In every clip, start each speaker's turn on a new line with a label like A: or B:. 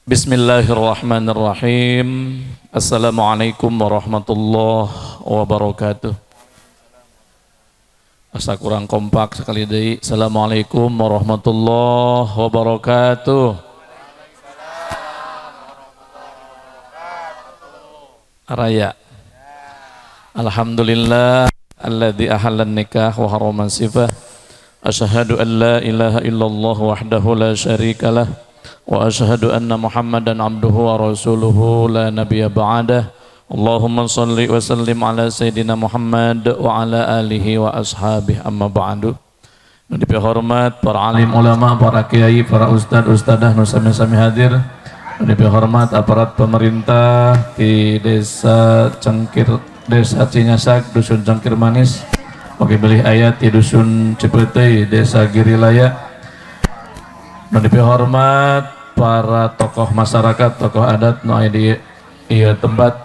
A: Bismillahirrahmanirrahim. Assalamualaikum warahmatullahi wabarakatuh. Asa kurang kompak sekali deui. Assalamualaikum warahmatullahi wabarakatuh. Raya. Alhamdulillah alladzi ahallan nikah wa harrama sifah. Asyhadu an la ilaha illallah wahdahu la syarikalah wa asyhadu anna Muhammadan abduhu wa rasuluhu la nabiyya ba'dah. Allahumma salli wa sallim ala sayyidina Muhammad wa ala alihi wa ashabihi, amma ba'du. Nu dipihormat para alim ulama, para kiai, para ustad ustadah nu sami-sami hadir. Nu dipihormat aparat pemerintah di Desa Cengkir, Desa Cinyasak, Dusun Cengkir Manis. Oke, beli ayat di Dusun Cipeuteuy, Desa Girilaya. Nu dipihormat para tokoh masyarakat, tokoh adat nu aya di ieu tempat.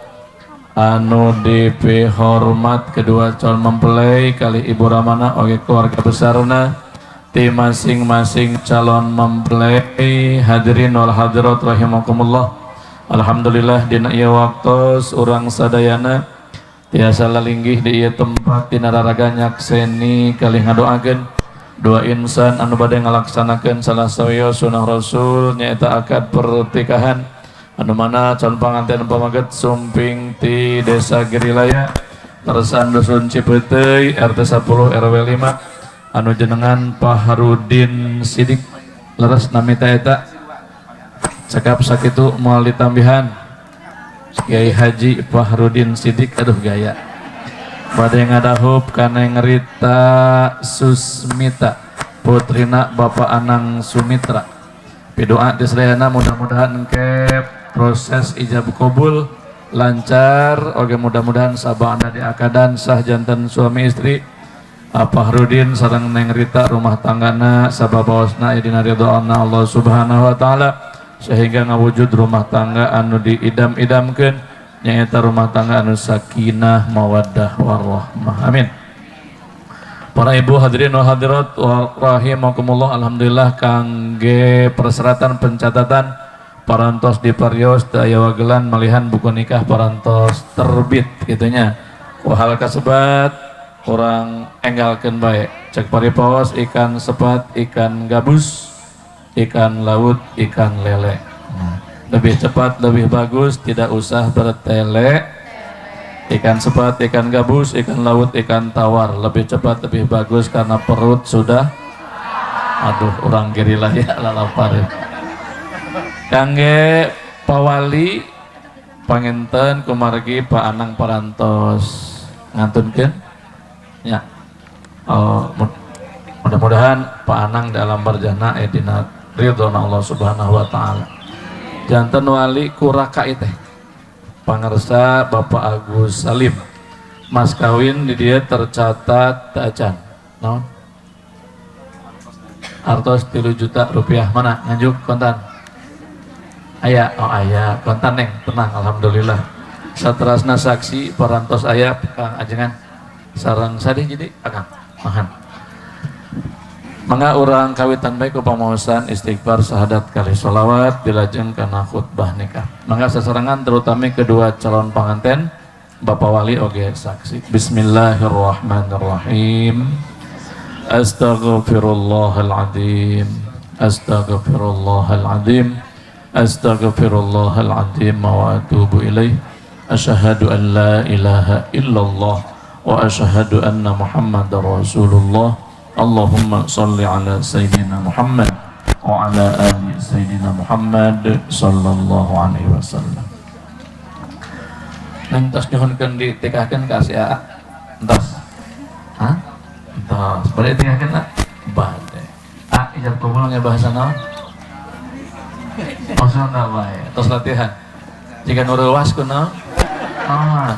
A: Anu dipihormat kedua calon mempelai kali Ibu Ramana oge keluarga besarna ti masing-masing calon mempelai. Hadirin wal hadirat rahimakumullah. Alhamdulillah, dina ieu waktos urang sadayana tiasa lalinggih di ieu tempat dina raraga nyakseni kali ngadoakeun dua insan anu bade ngalaksanakeun salah sawios sunah Rasul, nyaeta akad pernikahan, anu mana calon panganten pameget sumping ti Desa Girilaya, terusan Dusun Cipeuteuy, RT 10 RW 5, anu jenengan Paharudin Sidik. Leres nami ta eta? Cekap sakitu, moal ditambihan. Kiai Haji Fahrudin Sidik, aduh gaya, bade ngadahup ka Neng Rita Susmita, putrina Bapak Anang Sumitra. Pidoa ti sadayana, mudah-mudahan engke proses ijab kabul lancar, oge mudah-mudahan sabada diakadan sah janten suami istri. Fahrudin sareng Neng Rita rumah tanggana sababaosna aya dina ridhoana Allah Subhanahu wa taala, sehingga ngawujud rumah tangga anu diidam-idamkeun, nyaeta rumah tangga anu sakinah, mawaddah, warahmah. Amin. Para ibu, hadirin wa hadirat wa rahimakumullah, alhamdulillah kangge persyaratan pencatatan parantos diparios, teu aya wagelan malihan buku nikah parantos terbit gitunya. Ku hal kasebat urang enggalkeun bae. Cek paripaos, ikan sepat, ikan gabus, ikan laut, ikan lele. Nah, lebih cepat, lebih bagus, tidak usah bertele. Ikan sepat, ikan gabus, ikan laut, ikan tawar. Lebih cepat, lebih bagus karena perut sudah. Aduh, orang lah ya lalapar. Kangge pawali panginten kumargi Pak Anang parantos ngantunkeun ya. Oh, mudah-mudahan Pak Anang dalam barjana dina ridho Allah Subhanahu wa taala. Janten wali kuraka teh pangersa Bapak Agus Salim. Mas kawin di dia tercatat acan naon, artos 3 juta rupiah. Mana nganjuk kontan aya? Oh, aya kontan. Neng, tenang, alhamdulillah. Saterasna saksi parantos aya Kang Ajengan sareng sadih, jadi akang mahan. Mangga urang kawitan bae ku pamaosan istighfar, sahadat kali sholawat, dilajeng kana khutbah nikah. Mangga sasarengan, terutama kedua calon panganten, Bapak Wali oge saksi. Bismillahirrahmanirrahim. Astaghfirullahaladzim. Astaghfirullahaladzim. Astaghfirullahaladzim wa atubu ilaih. Asyhadu an la ilaha illallah wa asyhadu anna Muhammadar Rasulullah. Allahumma salli ala Sayyidina Muhammad wa ala ali Sayyidina Muhammad sallallahu alaihi wasallam. Neng, tos nyuhunkeun ditikahkeun ka si Aa? Entos. Hah? Entos. Bade ditikahkeun, A? Bade. Ah, ijab kabul nya bahasa naon? Oh, Sunda bae. Tos latihan. Jika nu reuwas kunaon? Ah.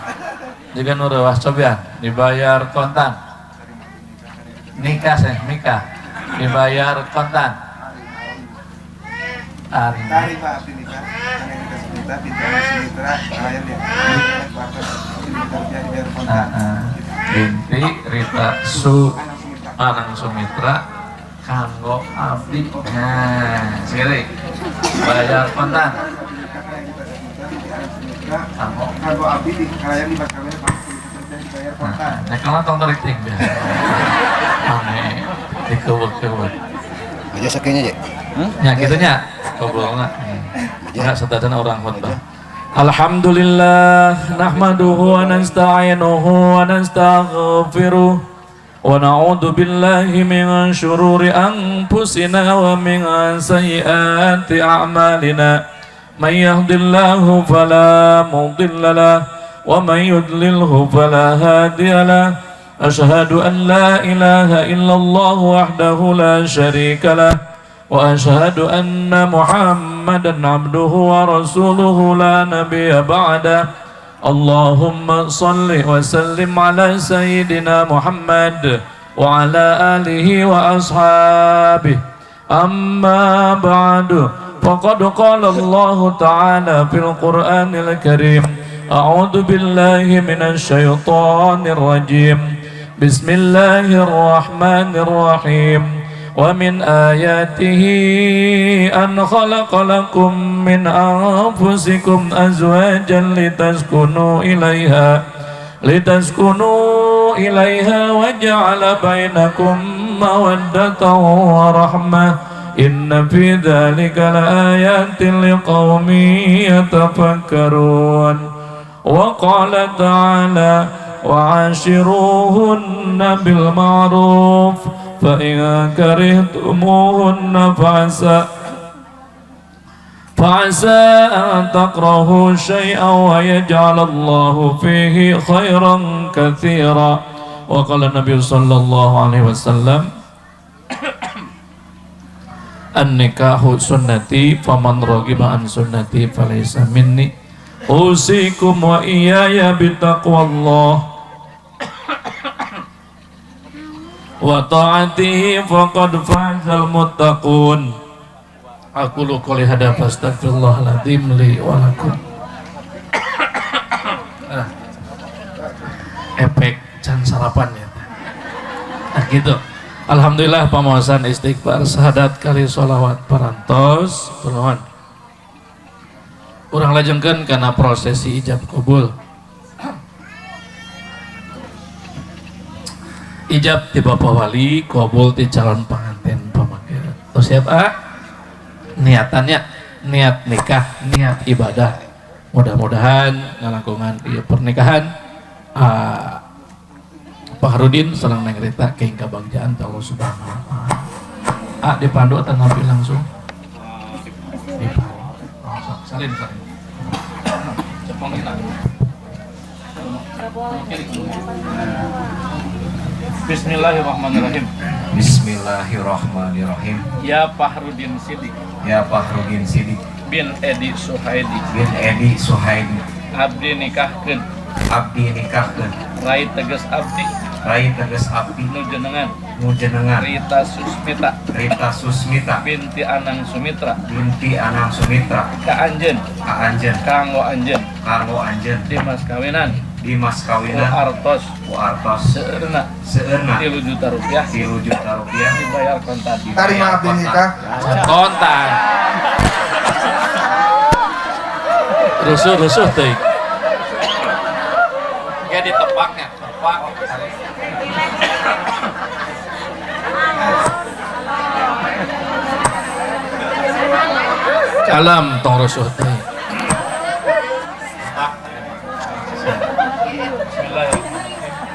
A: Jika nu reuwas cobian dibayar kontan. Nikah sih, nikah. Dibayar kontan. Ari.
B: Tari, Pak, abdi nikah. Angin nikah Sumitra, binti Sumitra, kalian ya. Rupiah dibayar kontan.
A: Binti Rita Su Anang Sumitra kanggo abdi. Nah, sekali bayar kontan.
B: Kanggo abdi di kalayan di mas kawinan 3 juta rupiah dibayar kontan.
A: Nah, kalau tong tarik ting biasa. Aneh, dikewek-kewek.
C: Aja sakitnya ya.
A: Ya gitu nya, ngobrolna. Enggak sadadana orang khutbah. Alhamdulillah nahmaduhu wa nasta'inuhu wa nastaghfiruh wa na'udzu billahi min syururi anfusina wa min sayyiati a'malina. Man yahdihillahu fala mudilla lahu wa man yudlilhu fala hadiya lahu. Ashhadu an la ilaha illallah wahdahu la syarika lahu wa ashhadu anna Muhammadan abduhu wa rasuluhu la nabiyya ba'da. Allahumma salli wa sallim ala sayyidina Muhammad wa ala alihi wa ashabihi. Amma ba'du, faqad qala Allah ta'ala fil Qur'anil Karim, a'udzu billahi minasy syaithanir rajim. Bismillahirrahmanirrahim. Wa min ayatihi an khalaqa lakum min anfusikum azwajan litaskunu ilaiha wa ja'ala bainakum mawaddatan wa rahmah. Inna fi dzalika laayatin liqaumin yatafakkarun. Wa qala ta'ala wa'ashiruhunna bil ma'ruf fa in karihtumuhunna fa'asa an takrahu syai'an wa yaj'al Allahu fihi khairan katsira. Wa qala Nabi sallallahu alaihi wasallam, an-nikahu sunnati faman raghiba an sunnati falaysa minni. Usikum wa iyaya bitaqwallah wa ta'atihi faqad fazal muttaqun. Aqulu qouli hadza fastaghfirullahal azim li wa lakum. Efek can sarapan ya. Nah gitu. Alhamdulillah pamaosan istighfar sahadat kali sholawat parantos nuhun. Urang lajengkeun kana prosesi ijab kabul. Ijab ti bapak wali, kabul ti calon pengantin pamanggih. Terus siap ah? Niatannya, niat nikah, niat ibadah. Mudah-mudahan ngalangkungan ieu pernikahan Pak Harudin sareng Neng Rita kenging kabagjaan ti Allah Subhanahu wa taala. Ah dipandu atau nabi langsung? Dipandu. Langsung salin salin. Cepongin lah. Bismillahirrahmanirrahim.
D: Bismillahirrahmanirrahim.
A: Ya Fahrudin Sidik.
D: Ya Fahrudin Sidik.
A: Bin Edi Suhaidi.
D: Bin Edi Suhaidi.
A: Abdi nikahkeun.
D: Abdi nikahkeun.
A: Rai tegas abdi.
D: Rai tegas abdi.
A: Nu jenengan.
D: Nu jenengan.
A: Rita Susmita.
D: Rita Susmita.
A: Binti Anang Sumitra.
D: Binti Anang Sumitra.
A: Ka anjeun.
D: Ka anjeun.
A: Kanggo anjeun.
D: Kanggo anjeun.
A: Di mas kawinan.
D: Di mas kawinan.
A: Ku artos.
D: Ku artos.
A: Seueurna.
D: Seueurna.
A: 3 juta rupiah.
D: 3 juta rupiah.
A: Dibayar kontan.
B: Tarima abdi nikah.
A: Kontan. Rusuh-rusuh teuing. Ge ditepaknya, tepak. Alam tong rusuh teuing.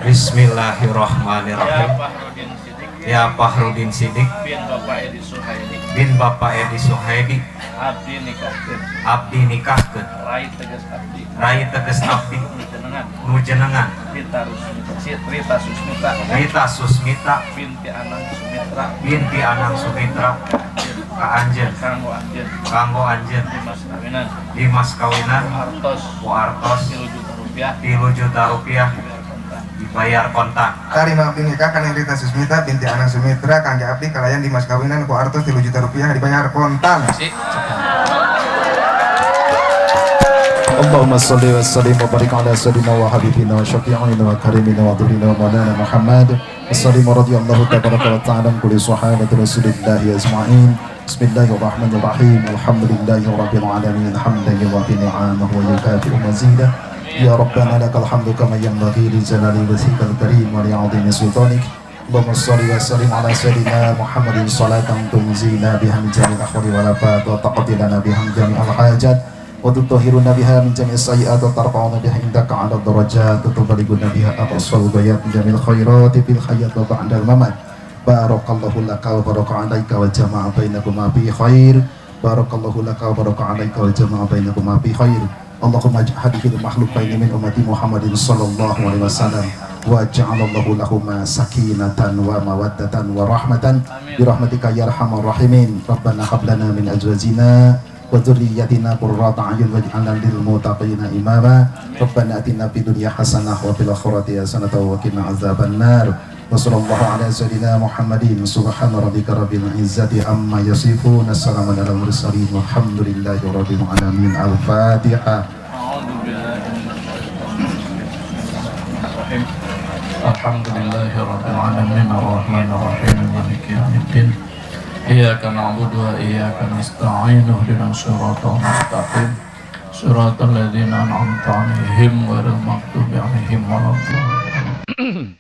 D: Bismillahirrahmanirrahim. Ya Fahrudin Sidik
A: bin Bapak Edi Suhaidi.
D: Bin Bapak Edi Suhaidi.
A: Abdi nikahkeun.
D: Abdi nikahkeun.
A: Rai tegas abdi.
D: Rai tegas abdi.
A: Nu jenengan.
D: Nu jenengan.
A: Rita Susmita. Rita Susmita.
D: Rita Susmita
A: binti Anang Sumitra.
D: Binti Anang Sumitra. Ka anjeun.
A: Kanggo anjeun.
D: Kanggo anjeun.
A: Di mas kawinan.
D: Di mas kawinan.
A: Artos.
D: Ku artos.
A: 3 juta rupiah.
D: 3 juta rupiah. Dibayar kontan.
B: Tarima abdi nikah kana Rita Susmita binti Anang Sumitra kangge abdi kalayan di mas kawinan ku artos 3 juta rupiah dibayar kontan.
E: Allahumma sholli wa sallim wa barik ala sayyidina wa habibina wa syafi'ina wa karimina wa dhurina wa maulana Muhammad. Assalamu radhiyallahu tabaraka wa ta'ala kulli sahabati rasulillahi ajma'in. Bismillahirrahmanirrahim. Alhamdulillahirabbil alamin hamdan yuwafi ni'amahu wa yukafi'u mazidah. Ya Rabbana lakal hamdu kama yanbaghi li jalali wajhikal karim wa li 'azimi sultanik. Allahumma shalli wa sallim ala sayyidina Muhammadin salatan tunzina biha min jami'il ahwali wal afat wa taqdi lana biha min jami'il hajat wa tutahhiruna biha min jami'is sayyi'at wa tarfa'una biha indaka 'ala darajat wa tuballighuna biha aqsal ghayat min jami'il khairati fil hayat wa ba'dal mamat. Barakallahu laka wa baraka 'alaika wa jama'a bainakuma bi khair. Barakallahu laka wa baraka 'alaika wa jama'a bainakuma bi khair. Allahumma ij'al hadhihi al-makhluqaini min ummati Muhammadin sallallahu alaihi wasallam wa ja'alallahu lahuma sakinatan wa mawaddatan wa rahmatan bi rahmatika ya arhamar rahimin. Rabbana hab lana min azwajina wa dhurriyyatina qurrata a'yun waj'alna lil muttaqina imama. Rabbana atina fid dunya hasanah wa fil akhirati hasanah wa qina adzabannar. Wa sallallahu ala sayyidina Muhammadin. Subhana rabbika rabbil izzati amma yasifun. Assalamu ala mursalin walhamdulillahi rabbil alamin. Al-Fatihah.
A: Alhamdulillahi rabbil alamin arrahmanir rahim maliki yaumiddin. Iyyaka na'budu wa iyyaka nasta'in ihdinas siratal mustaqim siratal ladzina an'amta 'alaihim ghairil maghdubi 'alaihim waladdallin.